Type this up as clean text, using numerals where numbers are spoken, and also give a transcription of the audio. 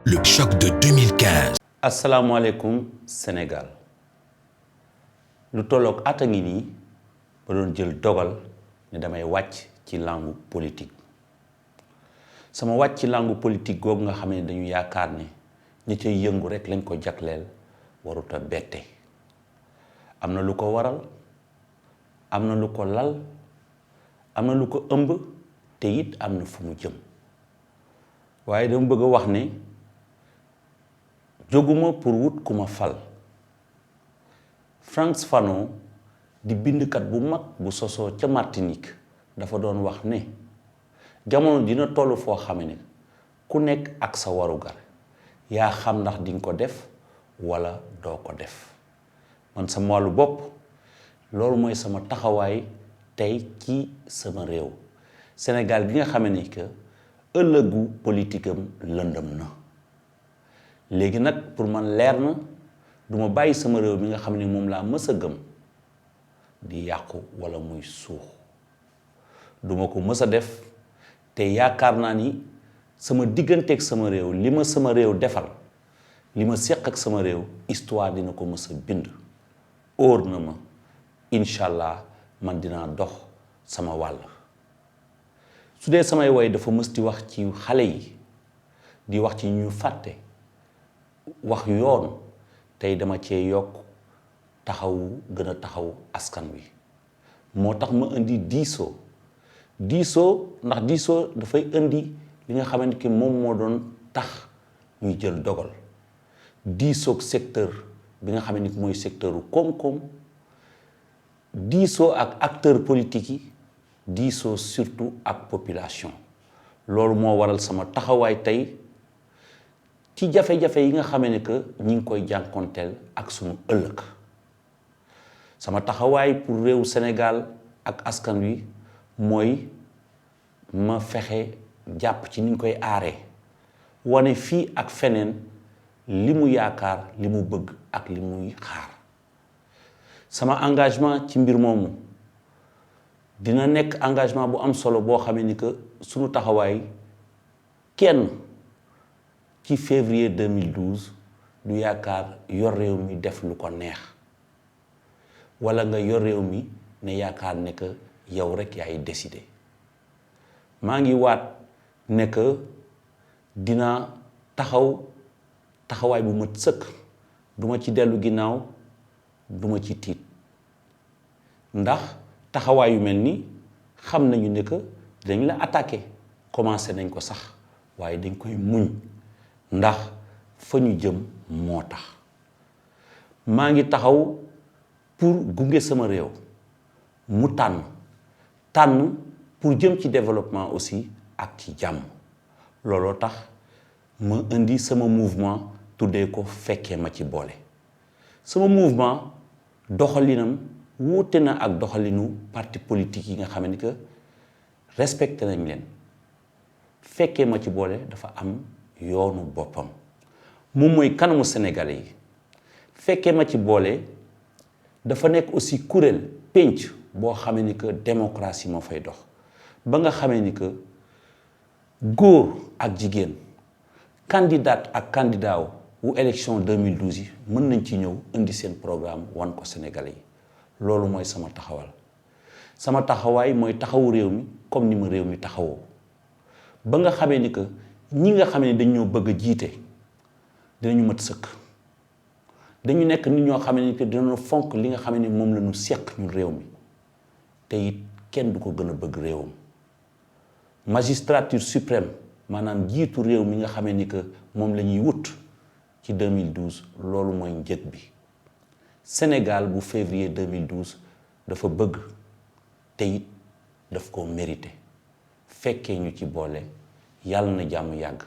Le choc de 2015. asalaamaaleykum Sénégal lu tolloog at a ngi nii ba doon jël dogal ne damay wàcc ci langue politique sama wàcc ci langue politique googu nga xam ne dañu yaakaar ne ñi cay yëngu rek lañ ko jagleel waruta bette am na lu ko waral am na lu ko lal am na lu ko ëmb te it am na fu mu jëm waaye dama bëgg a wax ne jóguma pour wut ku ma fal Frantz Fanon di bindkat bu mag bu sosoo ca Martinique dafa doon wax ne jamono dina toll foo xame ne ku nekk ak sa warugar yaa xam ndax dinga ko def walla doo ko def man sama wàllu bopp loolu mooy sama taxawaay tey ci sama réew Sénégal gi nga xame ne que ëllëgu politikam lëndëm na léegi nag pour man leer na duma bàyyi sama réew mi nga xam ne moom laa mës a gëm di yàqu walla muy suux duma ko mës a def te yaakaar naa ni sama digganteeg sama réew li ma sama réew defal li ma séq ak sama réew histoire dina ko mës a bind óor na ma incha allah man dinaa dox sama wàll su dee samay woy dafa mës di wax ci xale yi di wax ci ñu fàtte wax yoon tey dama cee yokk taxawu gën a taxaw askan wi moo tax ma indi diisoo ndax diisoo dafay indi li nga xamante ki moom moo doon tax ñuy jël dogal diisoog secteur bi nga xamante ni mooy secteuru koom-koom diisoo ak acteur politique yi diisoo surtout ak population loolu moo waral sama taxawaay tey ci jafe-jafe yi nga xamee ne que ñi ngi koy jànkonteel ak sunu ëllëg sama taxawaay pour réewu Sénégal ak askan wi mooy ma fexe jàpp ci ni ñu koy aaree wane fii ak feneen li mu yaakaar li mu bëgg ak li muy xaar sama engagement ci mbir moomu dina nekk engagement bu am solo boo xamee ni que sunu taxawaay kenn ci février 2012 du yaakaar yor réew mi def lu ko neex walla nga yor réew mi ne yaakaar ne que yow rekk yaay décider maa ngi waat ne que dina taxawaay bu mat sëkk duma ci dellu ginnaaw duma ci tiit ndax taxawaay yu mel ni xam nañu ne que dañ la attaqué commencé nañ ko sax waaye dañ koy muñ ndax fa ñu jëm moo tax maa ngi taxaw pour gunge sama réew mu tànn pour jëm ci développement aussi ak ci jàmm looloo tax ma indi sama mouvement tuddee ko fekkee ma ci boole sama mouvement doxalinam wuute na ak doxalinu parti politique yi nga xam ne que respecté nañ leen fekkee ma ci boole dafa am yoonu boppam moom mooy kanamu sénégalais yi fekkee ma ci boole dafa nekk aussi kuréel pénc boo xamee ni que démocratie moo fay dox ba nga xamee ni que góor ak jigéen candidat ak candidat wu élection 2012 yi mën nañ ci ñëw indi seen programme wan ko sénégalais yi loolu mooy sama taxawaay mooy taxawu réew mi comme ni ma réew mi taxawoo ba nga xamee ni que ñi nga xam ne dañoo bëgg a jiite dinañu mat sëkk dañu nekk nit ñoo xam ne que dinañu fonk li nga xam ne moom la ñu seq ñun réew mi te it kenn du ko gën a bëgg réewam magistrature suprême maanaam jiitu réew mi nga xam ne que moom la ñuy wut ci 2012 loolu mooy njëg bi Sénégal bu février 2012 dafa bëgg te it daf ko mérité fekkee ñu ci boole yàlla na jàmm yàgg